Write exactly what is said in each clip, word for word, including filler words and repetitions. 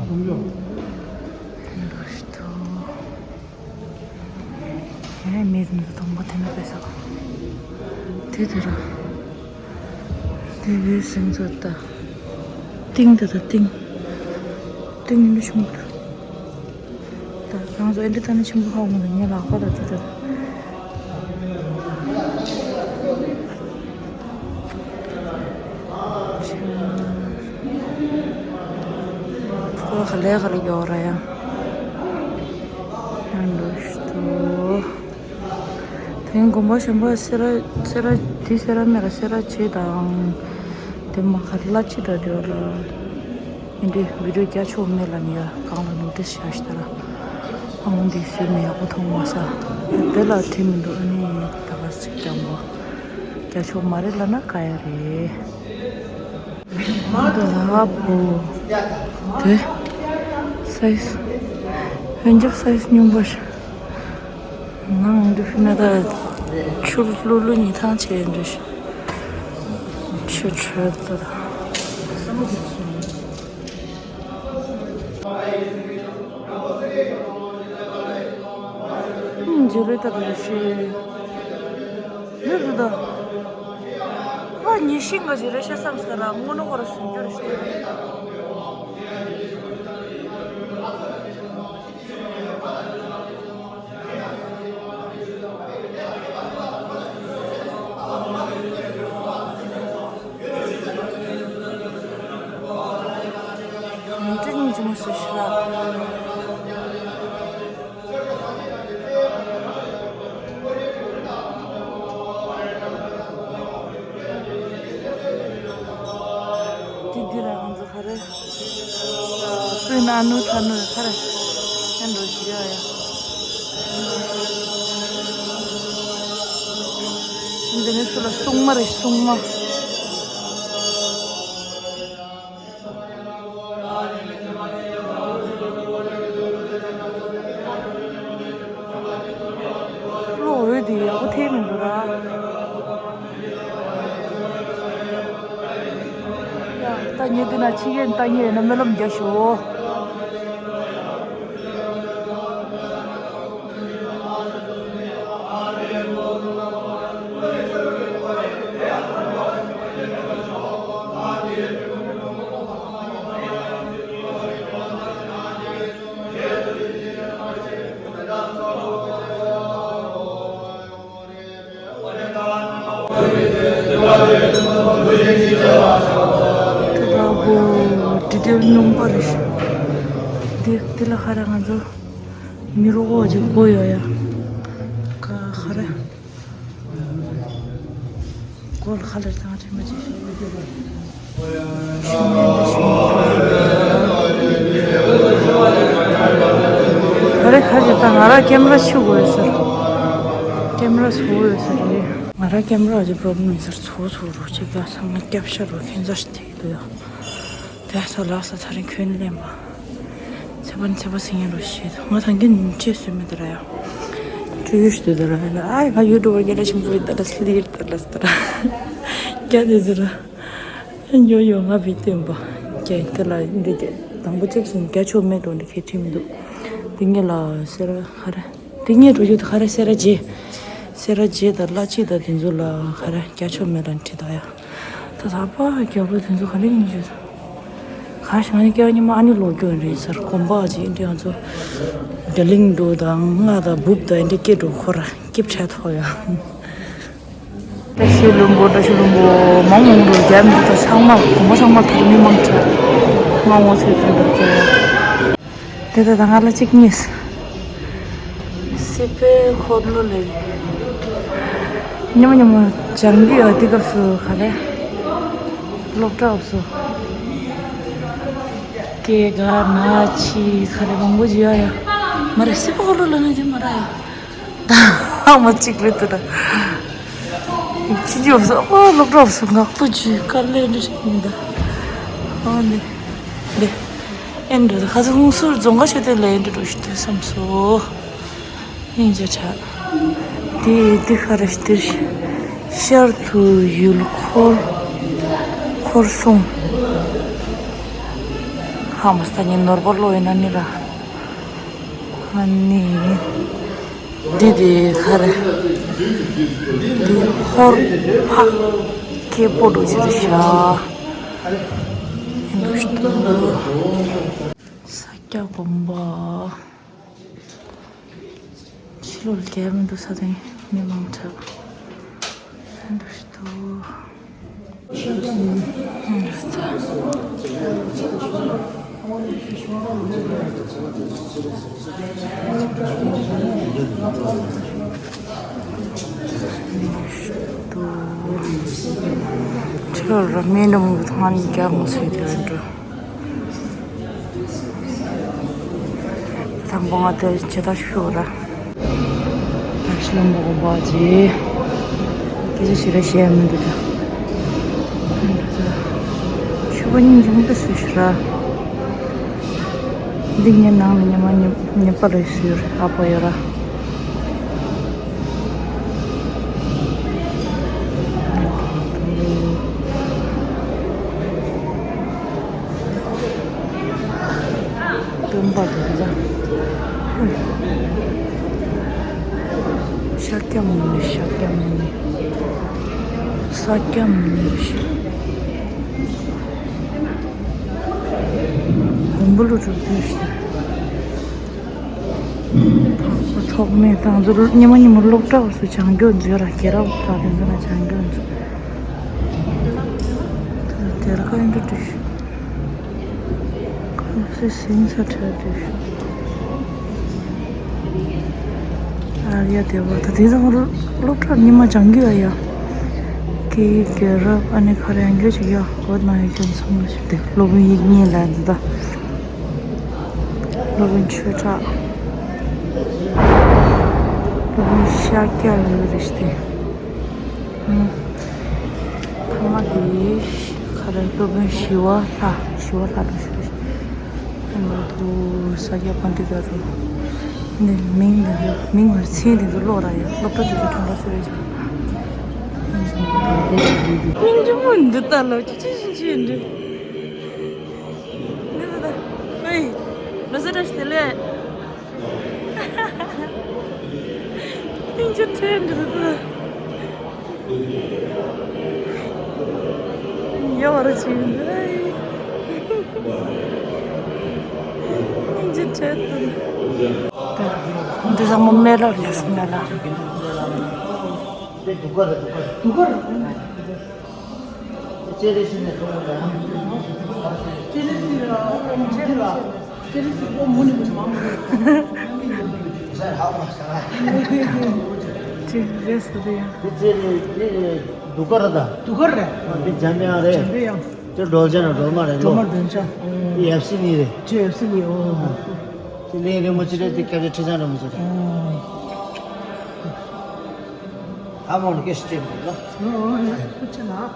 ལོ་ཤི་ཏོ། ཡང་མེད་འདུག་དང་པོ་དེ་ནས་ཕེབས་སོང་། དེ་དེ་ར། དེ་བོད་སེམས་ཚོར་ད། ཏིང་དེ་ད་ཏིང་། ཏིང་ནི་ཆུང་དུ། ད་རང་ཚོ་ཨེ་འདྲ་ད་ནི་ཆེན་པོ་ཧ་འོང་ལ་ངའི་ལག་པ་ལ་དེ་ད། ཁོ་ག་ལེ་ག་ལེ་ཡོད་ར་ཡ། ཡང་འགྲོ་ཤི་ཏོ། དེང་དགོན་པ་གཞན་པ་སེ་ར་སེ་ར་དེ་སེ་ར་མེད་ལ་སེ་ར་བྱེས་དང་། དེ་མ་ག་ལ་ཅི་འདྲ་འདྲ་ལ། ཨེ་འདྲའི་བི་ཌིའོ་རྒྱ་ཆོག་མེད་ལ་ནི་ཡ་གང་ལ་ནོ་ཏི་ཤ་ཤི་ད་ར། ཨ་མོ་འདི་སུས་མི་ཡག་པོ་མཐོང་མ་ས། དེ་ལ་དྲི་མི་འདུག་ཨ་ནི་ད་ག་ཅིག་ཀྱང་བ། རྒྱ་ཆོག་མ་རེད་ལ་ན་ག་ཡ་རེད། ད་བོ། དེ། སའི་ཛི། ཧོན་རྒྱབ་སའི་ཛི་སྙོམས་པོ་ཞིག་ནང་འདི་ཕི་ན་ད་ཆུར་ལུ་ལུ་ཉི་ཐང་ཆེ་འདྲ་ཞིག་ཆུ་ཆུ་ད། འཇུ་རེ་ད་དུ་ཤི། ཡོད་རུ་ད། ཁོ་ཉི་ཤིང་ག་ཇི་རེ་ཤ་བསམ་སྟེ་ར་སྔོན་ནོ་ཁོ་ར་སུན་གྱུར་ཤི། འདི་གཉིས་ཀྱི་མི་སུ་ཤི་ལ། འདི་འདི་ལ་ང་ཚོ་ག་རེ། སུའི་ན་ནུ་ཐ་ནུ་ཁ་རེ། ཨེ་འགྲོ་ཞིག་ཡ་ཡ། འདི་ནི་སུ་ལ་སྲུང་མ་རེད་སྲུང་མ། གློག་འོད་དེ་ཡག་པོ་ཐེབས་མི་འདུག་ར། ཡ། ལྟ་ཉེ་དེ་ན་ཕྱི་རྒྱལ་ལྟ་ཉེ་ཡིན་ན་སྨོན་ལམ་རྒྱག་ཤོག་དེ་དག་པོ་འདི་དེ་སྙོམས་པ་རེད། དེ་དེ་ལ་ཧ་ར་ང་ཚོ་མི་རོ་གོ་ཅིག་གོ་ཡོད་ཡ། ཀ་ཧ་ར། གོ་ལ་ཧ་ལ་དང་ཁྲིམས་མ་ཅིག་ཨ་རེ་ཁ་ཅིག་ད་ང་ར་ཀེམ་ར་ཆུ་དགོས་ཟེར། ཀེམ་ར་བཟོ་དགོས་ཟེར་རེད། ང་ར་ཀེམ་ར་ཅིག་པོ་རོབ་ལེམ་ཡིན་ཟེར་བཟོ་བཟོ་རོགས་བྱེད་ཀྱ་ས་ང་སྐྱབས་ཤ་རོགས་ཁྱེད་ཚོ་ཞིག་ཐེག་འདུག་ཡ། དེ་ས་ལགས་ས་ཚ་རིང་ཁྱོད་ལེན་པ། ཚེ་བར་ཚེ་བ་སེང་ཡ་རོ་ཤེས་ང་ཐང་གི་ནུ་ཆེ་སུ་མེད་དེ་ར་ཡ། ཁྲུ་ཡུ་ཤུ་དེ་ར་ཡ་ཨ་ཡ་ཁ་ཡུ་ཊུབ་པར་གྱ་ལ་ཆིམ་པུ་རི་ཏ་ལ་སི་ལིར་ཏ་ལ་སི་ཏ་ར། ཀྱ་དེ་ཟེར་ར། ཡོ་ཡོ་ང་བི་སྟོན་པ། ཀྱ་དེ་ལ་འདི་ཀྱ་དང་པོ་ཅེབ་སིན་རྒྱ་ཆོ་མེད་འགྲོ་འདི་ཁེ་ཁྲིམ་འདུག་འདི་ངེ་ལ་སེ་ར་ཧ་ར། འདི་ངེ་འགྲོ་ཡུ་ད་ཧ་ར་སེ་ར་ཇེ། སེ་ར་ཇེ་ད་ལ་ཅི་ད་དེ་ཚོ་ལ་ཧ་ར་རྒྱ་ཆོ་མེད་ལ་འཁྲི་ད་ཡ། ད་ད་པ་རྒྱལ་པོ་དེ་ཚོ་ག་རེ་ཡིན་ཞུ། ག་ཞང་ནི་སྐྱ་ཉི་མ་ཨ་ནི་ལོ་རྒྱུ་རེད་ཟེར་གོམ་པ་ཅི་འདི་ང་ཚོ་དེ་ལིང་འགྲོ་དང་ང་དང་འབུབ་དང་འདི་སྐད་འགྲོ་ཁོ་ར་སྐྱིབ་ཆ་ཐོ་ཡ། བཀྲ་ཤིས་ལྷུན་པོ་བཀྲ་ཤིས་ལྷུན་པོ་མང་མང་འགྲོ་རྒྱ་མི་ཚོ་ཚང་མ་གོམ་པ་ཚང་མ་དར་མི་མང་ཆེ་མང་མང་ཚེ་དོན་དུ་བྱས། དེ་ལྟ་དང་ང་ལ་གཅིག་གཉིས། སི་པའི་འཁོར་ལོ་ལས། ཉི་མ་ཉི་མ་སྦྱང་གི་ཡོད་དེ་སྐབས་སུ་ག་རེ། སློབ་གྲྭ་སྐབས་སུ། སྐད་ག་ན་ཆི་ག་རེ་མང་པོ་ཅིག་ཡོད་ཡ། མ་རེད་སི་པའི་འཁོར་ལོ་ལ་ན་ཅི་མ་རེད་ཡ། ད་མ་གཅིག་རེད་དེ་ད། ཕྱི་རྒྱལ་སོ་ཨོ་སློབ་གྲྭ་སོ་ངག་ཏུ་ཇུས་དཀའ་ལས་འདྲ་ཞིག་མི་འདུག་ཨོ་ནི་ནི་ཨེ་འདྲ་ཁ་ཚ་ཧུང་སུར་རྫོང་ཁ་ཆེ་དེ་ལ་ཨེ་འདྲ་འགྲོ་ཞིག་དུས་བསམ་སོ། ཨིན་ཇེ་ཆ། དེ་དེ་ཁ་ར་ཤི་དེ་ཤར་དུ་ཡུལ་འཁོར་འཁོར་སྲུང་། ཧ་མ་སྟ་ཉིན་ནོར་བ་ལོ་ཡིན་ན་ནི་ར། ཨ་ནི། འདི་དེ་ག་རེ། འདི་ཧོར་ཕག་སྐད་པོ་འགྲོ་ཅི་རེད་ཤག་ཡིན་འདུག་ཤག་ས་སྐྱ་དགོན་པ། ཕྱི་ལོགས་ལ་རྒྱལ་མི་འདུག་ས་དེ་མི་མང་དྲགས། འདུག་ཤི་འདུག་ཕྱི་ལོགས་ལ་མི་འདུག་ཐང་རྒྱལ་མོ་སོད་དེ་འགྲོ། དང་པོ་ང་དེ་ཇི་ལྟར་ཞུ་ར། ད་ཤི་ལམ་པོ་གོ་བ་ཇི། སྐད་ཆ་ཞིག་ར་བཤད་མི་འདུག་ད། ཤུ་བ་སྙིང་རྗེ་མོ་དེ་སུ་ཞིག་ར། འདི་ངའི་ནང་ནས་ཉི་མ་ཉི་ཉི་པ་རེ་ཞུ་ར་ཨ་ཕོ་ཡོད་ར། སྟོན་པ་དེ་ཚོ། ཤཱཀྱ་མུ་ནི། ཤཱཀྱ་མུ་ནི། ཤཱཀྱ་མུ་ནི། དགོན་པ་ལ་འགྲོ་དུས་ཤིག་ཐོག་མེད་དང་ཚོ་ཉི་མ་ཉི་མ་སློབ་གྲྭ་བ་སུ་སྦྱང་རྒྱུ་འཛུལ་ར་ཁྱེད་ར་བ་དེ་ཚོ་ལ་སྦྱང་རྒྱུ་འཛུལ། དེར་ཁ་ཡིན་འགྲོ་དུས་ཤིག་ཁོ་སེ་སིང་ས་ཁྲ་དུས་ཤིག་ཨ་ཡ་དེ་བ་ད་དེ་ཚང་སློབ་གྲྭར་ཉི་མ་སྦྱང་རྒྱུ་ཡ་ཡ། སྐད་ཡིག་རྒྱལ་རབས་ཨ་ནི་ཁ་རེ་ཡང་རྒྱུ་ཅིག་ཡ་བོད་ནང་ཡོད་ཀྱང་ཚང་མ་ཞིག་དེ་སློབ་དཔོན་ཡིག་རྙིང་ལ་འདི་ད། སློབ་དཔོན་ཆོས་གྲགས། སློབ་དཔོན་ཤཱཀྱ་ལོས་རེད་ཤག་སྟེ། ཨང་། ཐ་མ་དེ་ག་རེ་སློབ་དཔོན་ཞི་བ་ལྷ། ཞི་བ་ལྷ་དང་ཞུ་རེད། ཨ་ནི་དུ་ས་སྐྱ་པཎྜི་ཏ་རུ། འདི་མིང་འདི་ཚོ་མིང་བར་མཚན་འདི་ཚོ་ཀློག་ར་ཡོད། སློབ་གྲྭ་དེ་ཚོ་ཁྲོམ་ར་སུ་རེད་ཅིག་སྙིང་རྗེ་མོ་འདི་ལྟ་ལོ་ཅི་ཅི་ཞིག་ཅི་འདྲི། འདི་ལྟ་ལྟ། ཨེ། ལོ་ས་བཀྲ་ཤིས་བདེ་ལེགས། སྙིང་རྗེ་ཁྲལ་འདི་ལྟ་ལྟ། ཡ་བར་ཅིག་འདི། སྙིང་རྗེ་ཁྲལ་འདི། འདི་ཚང་མ་སྨན་བླ་རེད། སྨན་བླ། དེ་དུག་ཁ་རེད། དུག་ཁ་རེད། དུག་ཁ་རེད། ཅེ་རེ་སི་ནས་ཐོང་ལ། ཅེ་རེ་སི་ར། ཅེ་རེ་སི་ཅེ་རེ་སི་ཀོ་མུ་ནི་མུ་ནི་མང་མོ་རེད། ཟ་ཧ་མ་ཟ། ཅེ་རེ་སི་རེད་ཡ། དེ་ཅེ་རེ་ནི་དུག་ཁ་ར་ད། དུག་ཁ་རེད། དེ་འཇམ་དབྱངས་རེད། འཇམ་དབྱངས། དེ་སྒྲོལ་ལྗང་ར་སྒྲོལ་མ་རེད་ལོ། སྒྲོལ་མ་སྒྲོལ་ལྗང་། དེ་ཡབ་སྲས་གཉིས་རེད། ཅེ་ཡབ་སྲས་གཉིས་ཨོ། དེ་གླིང་རིན་པོ་ཆེ་རེད། དེ་སྐྱབས་རྗེ་ཁྲི་བྱང་རིན་པོ་ཆེ་རེད། ཨ་མོ་ལ་སྐད་ཆ་དྲིས་མི་འདུག་ལ། ཐུགས་རྗེ་གནང་།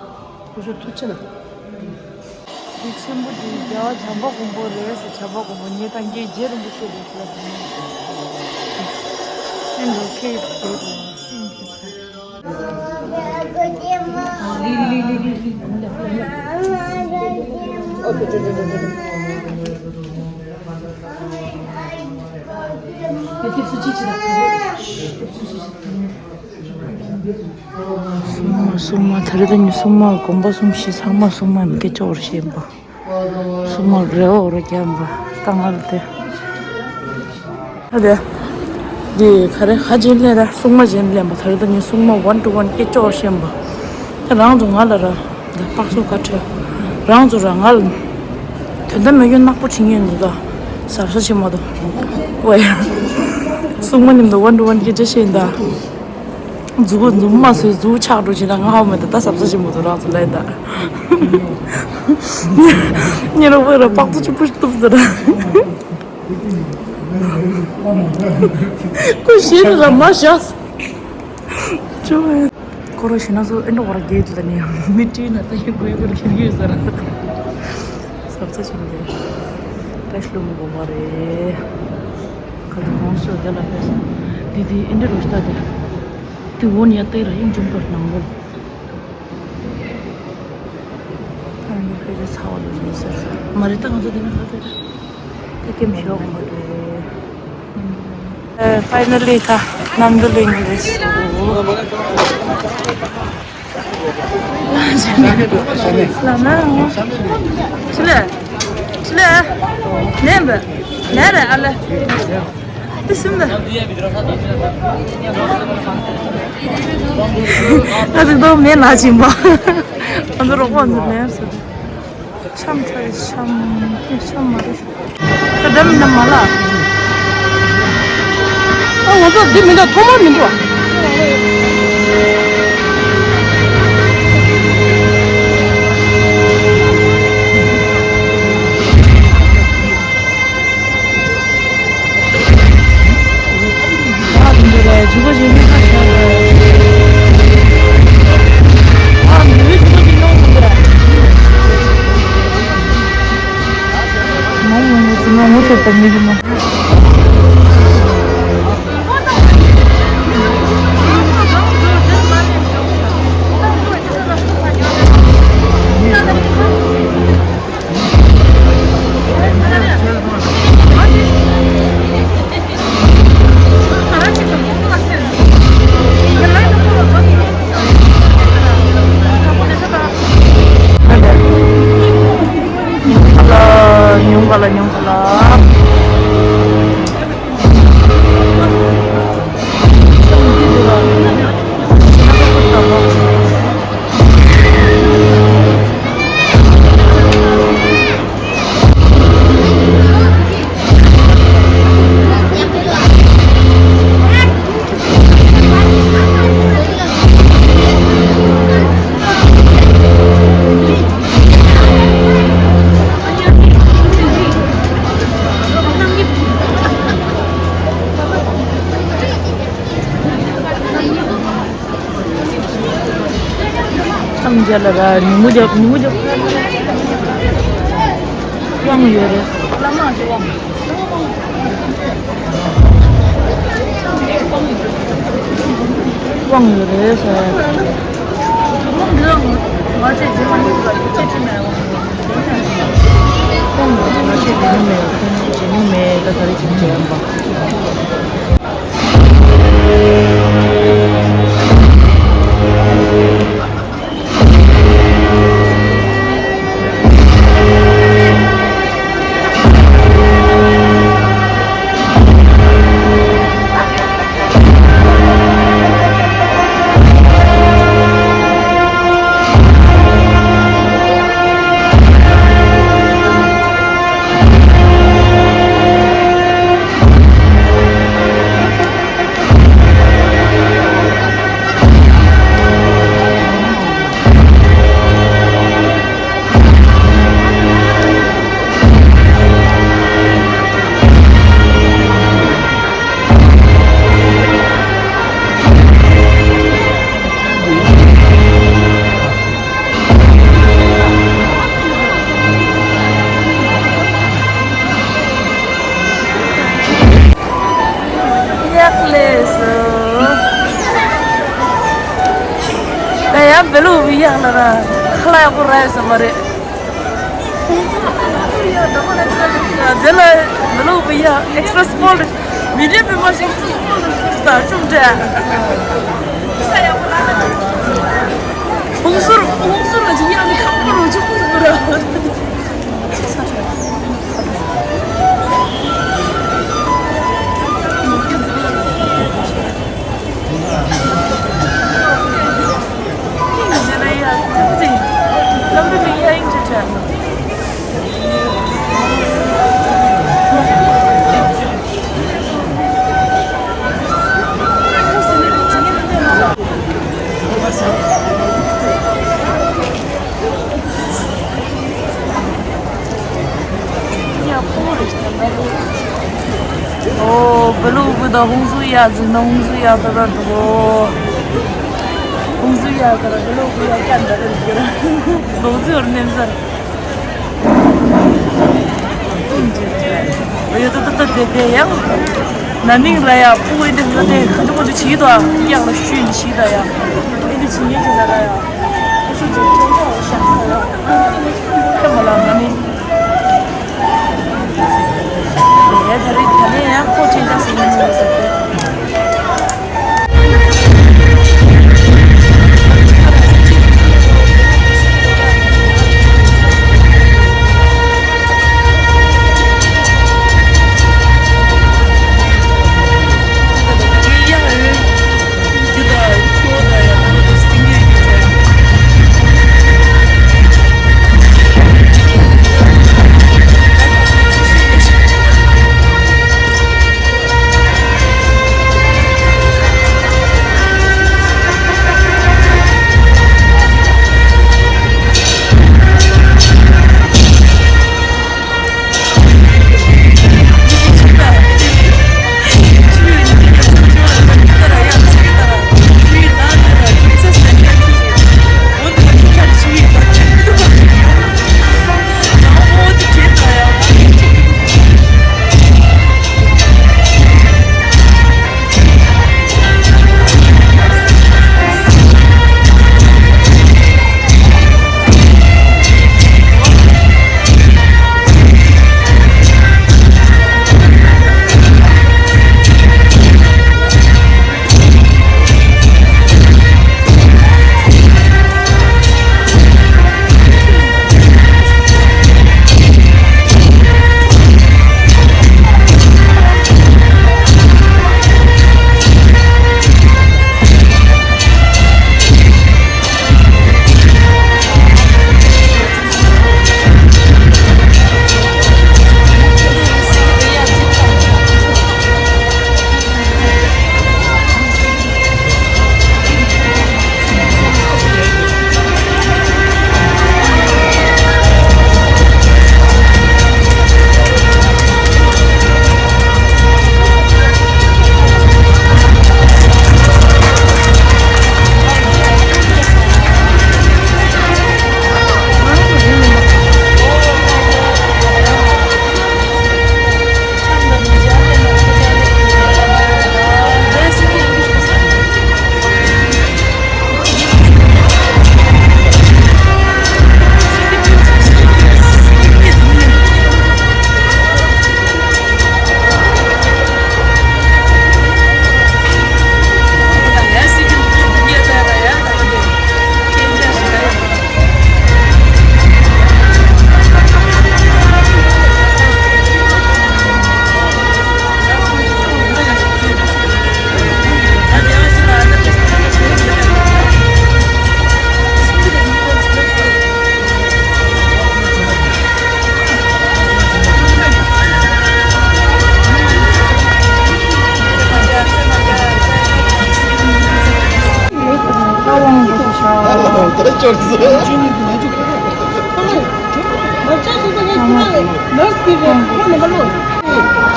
སྐུ་ཞབས་ཐུགས་རྗེ་གནང་། དེ་ཆེན་པོ་དེ་རྒྱལ་བ་བྱམས་པ་མགོན་པོ་རེད་ཟེར། བྱམས་པ་མགོན་པོ་ཉིད་དང་རྒྱལ་རྒྱལ་རིན་པོ་ཆེ་རེད་ཟེར་ལ། ཨེ་འགྲོ་ཁེ་ཡིས་བྲོས་ཏེ་ཨེ་འགྲོ་ཆ། ལི་ལི་ལི་ལི་ལི། སྲུང་མ་སྲུང་མ་དེ་རིང་ད་ནི་སྲུང་མ་དགོན་པ་གསུམ་བཞི་ཚང་མ་སྲུང་མ་ཡིན་པ་སྐད་ཅོར་ཤེས་པ། སྲུང་མ་རེ་བ་རེ་རྒྱབ་པ་ད་ང་ལ་དེ། ཨ་དེ། འདི་ག་རེ་ཧ་ཅིན་ལེན་ར་སྲུང་མ་ཅིན་ལེན་པ་དེ་རིང་ད་ནི་སྲུང་མ་ཝན་ཊུ་ཝན་སྐད་ཅོར་ཤེས་པ། ད་རང་ཚོ་ང་ལ་ར། འདི་པགས་སོ་ཁ་ཁྲལ། རང་ཚོ་ར་ང་ལ། དོན་དག་མེད་རྒྱུ་ནག་པོ་བྱེད་ངེས་འདུག་ད། གཟབ་གཟབ་བྱེད་མ་ཐུབ། ཝེ། སྲུང་མ་མཉམ་དུ་ཝན་ཊུ་ཝན་སྐད་ཆ་བཤད་ཡིན་ད། མཛུ་གུ་མཛུབ་མོ་མ་བཟོས་མཛུ་གུ་ཆག་འགྲོ་བྱེད་ད་ང་ཧ་མེད་ད། ད་གཟབ་གཟབ་བྱེད་མ་ཐུབ་རང་ཚོ་ལ་ཡིན་ད། ཉེ་རུ་ཝེ་ར་པགས་ཚོ་གཅིག་པུ་ཞིག་གཏུབ་ད་ར། ཁོ་ཞེད་ལ་མ་བཞག་ཅོ། ཁོ་རང་ཞེད་སྣང་ཚོ་ཨེ་འགྲོ་བར་རྒྱལ་ལ་ནི་མི་བྲིས་ན་ད་ཡིན་དགོས་ཡོད་པར་ཁྱེར་གྱི་ཡོད་ཟེར། གཟབ་གཟབ་བྱེད་མི་འདུག་བཀྲ་ཤིས་ལྷུན་པོ་དགོན་པ་རེད། ཁ་ཐུག་ཁོང་ཚོ་དེ་ལ་ཕེབས་སོང་། འདི་དེ་ཨེ་འདྲ་རུ་ཤི་ད་དེ། དེ་འོ་ནི་ཡ་ཏེ་ར་ཡིན་འཇུམ་པར་ནང་བོ། ནི་དཔེ་ཆ་ཚ་བ་ལོས་ཡིན་ཟེར། མ་རེད་ད། ང་ཚོ་དེ་ནས་ཧ་ཏེ་ད་ཀེམ་ཤོག་མ་རེད། ཨ། ཕའི་ནལ་ལི་ད་ནམ་དུ་ལིང་རེད། ལ་ན་ཆི་ལེ། ཆི་ལེ། ནེམ་བེ་ནེ་རེ་ཨ་ལེ། དེ་སུན་ད། ང་ཚོ་མེ་ལ་ཕྱིན་པ། ང་ཚོ་རོགས་པ་ཚོ་མེ་སུ། ཆམ་ཚ་ཆམ་ཆམ་མ་རེད། ད་འདྲ་མི་འདྲ་མ་ལ། ཨ། ང་ཚོ་འདི་མི་འདྲ། ཐོག་མ་མི་འདྲ། ཉུང་ག་ལ་ཉུང་ག་ལ། ཐམས་ཅད་ལ་ར་ཉུང་ངུ་རྒྱབ། ཉུང་ངུ་རྒྱབ། དབང་ཡོད་རེད། དབང་ཡོད་རེད་ཟེར། དབང་ཡོད་རེད། ང་ཆེ་དེ་ནི་མེད། ཁོང་ཚོ་བྱེད་ནི་མེད། ད་ག་རེ་བྱེད་ཀྱི་ཡོད་པ། ཡག་ལེ་སོ། ད་ཡང་བེ་ལུ་བི་ཡག་ལ་ར་ཁ་ལག་ཡག་པོ་རག་ཡོད་ས་མ་རེད། དེ་ལ་བེ་ལུ་བི་ཡག་ཨེག་སི་ཊ་ར་སི་མོལ་རེད། མི་འདྲ་བའི་མ་ཞིག་ཨེག་སི་ཊ་ར་སི་མོལ་རེད། ད་ཅུང་འདྲ། ཧུང་སུར་ཧུང་སུར་ལ་ཅིག་ཡག་ནི་ཁག་པོ་རུ་ཆུ་ཁུག་ཏུ་ར། ཡག་པོ་རེད་ཤག་ལ། ཨོ། བེ་ལུ་བི་དང་ཧུང་སུར་ཡག་ཟིན་ན་ཧུང་སུར་ཡག་ད་ད་འགྲོ། ཧུང་སུར་ཡག་ད་ད་བེ་ལུ་བི་ཡག་ཀྱང་ད་ད་རེད་ཀྱི་ར། ལོག་ཟིན་བར་ནེམ་ཟར། ཡོད་ད་ད་ད་དེ་དེ་ཡང་། ན་ནིང་ལ་ཡ་ཕུ་བོ་འདི་ང་དེ་ཁ་ཆུང་མ་ཆུང་བྱེད་ཀྱི་འདུག་ཡག་ལ་ཤུ་ཡིན་བྱེད་ཀྱི་ད་ཡ། འདི་བྱེད་ཉེན་གྱི་ལ་ལ་ཡ། ཁ་ཆུང་ཆུང་ཆུང་ཆུང་ཤག་ས་ལ།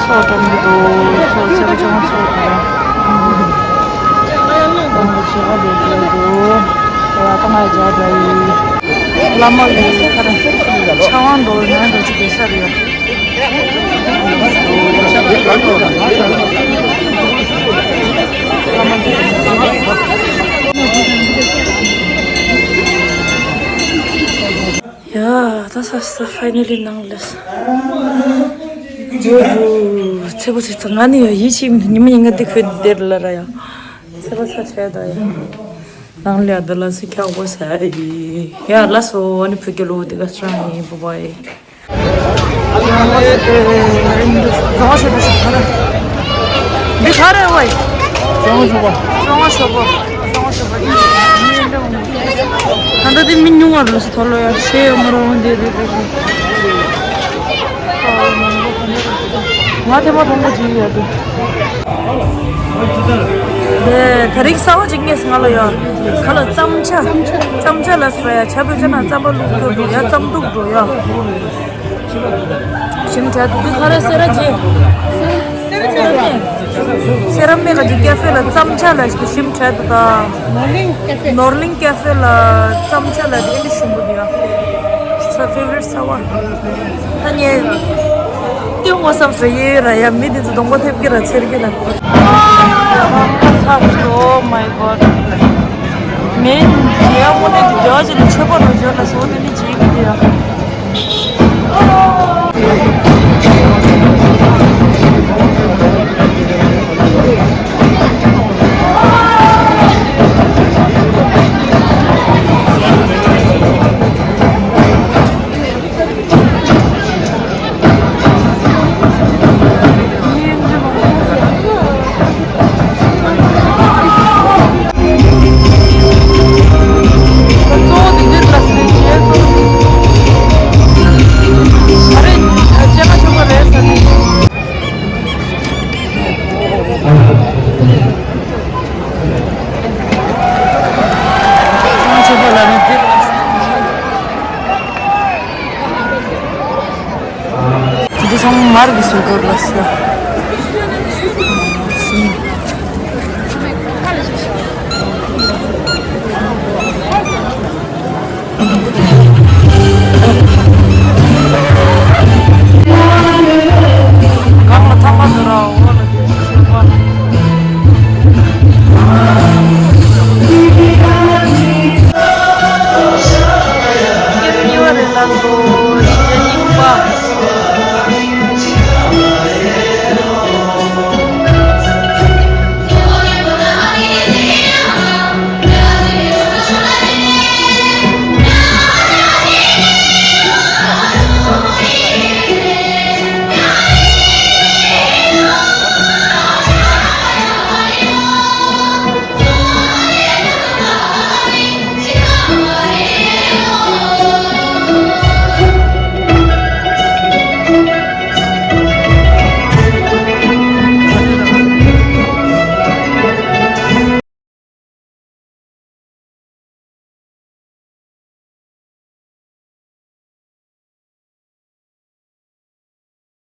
ཚོགས་གྲོང་གི་འདུག་ཚོགས་ཚོགས་ཆེན་པོ་ཚོགས་འདུག་དང་པོ་བྱེད་པ་དེ་བྱས་འདུག་ད་ང་རྒྱ་དགའ་ཡིན། བླ་མ་གི་ཁ་ར་ཕྱག་དབང་འདོར་ནས་འགྲོ་ཅིག་བསྡད་ས་རེད། ཡ་ད་ས་ས་finally ནང་ལ་ས། ཚེ་པོ་ཚེ་ཚ་ང་ནི་ཡ་ཡིད་ཆེས་མི་ཉི་མ་ཉིན་ག་དེ་ཁོས་དེར་ལ་ར་ཡ། ཚེ་པོ་ཚ་ཆེ་ད་ཡ། ནང་ལ་ཡ་ད་ལ་སི་ཁྱག་པོ་ས་ཡི། ཡ་ལ་སོ་ཨ་ནི་བུ་གི་ལོ་དེ་ག་སྲང་ཡིན་པོ་པ་ཡི། འདི་ག་རེ་བ་ཡི། ཅོང་ཞོག་པ། ཅོང་ཞོག་པ། ད་ལྟ་དེ་མི་ཉུང་བ་རུ་སུ་ཐོ་ལོ་ཡ་ཤེས་ཡོད་མ་རུང་དེ་རེད་རེད་རེད། ང་ཐེ་མ་མཐོང་པོ་ཅིག་ཡོད་དེ། དེ་ད་རིག་གསར་བ་ཅིག་ངས་ང་ལ་ཡོད། ཁ་ལ་རྩམ་ཆ། རྩམ་ཆ་ལ་སོ་ཡ་ཆ་བོད་ཆ་ན་རྩམ་པ་བླུགས་རྒྱུ་འགྲོ་ཡ་རྩམ་གདུག་འགྲོ་ཡ། ཞིམ་དྲག་འདུག་ཁ་ར་སེ་ར་ཇེ། སེ་ར་མེ། སེ་ར་མེ་ག་ཇི་ཀེ་ཧྥེ་ལ་རྩམ་ཆ་ལ་ཞིམ་དྲག་འདུག་ད། ནོར་གླིང་ཀེ་ཧྥེ། ནོར་གླིང་ཀེ་ཧྥེ་ལ་རྩམ་ཆ་ལ་དེ་ནི་ཞིམ་པོ་འདུག་ཡ། ས་ཕེ་ཝ་རིཊ་ས་བ། ད་ངས་ཏེ་ངོ་བསམ་སོ་ཡེ་ར་ཡ་མི་འདི་ཚོ་གདོང་པ་ཐེབས་ཀྱི་ར་ཚེར་གྱི་ན། Oh my god. མེན་ཡ་མོ་ནས་ཇོ་ཇི་ནས་ཆོས་པ་རུ་ཇོ་ལ་སོ་དེ་ནི་ཇི་གི་ཡ། མར་གི་སུ་གོར་ལ་སོ།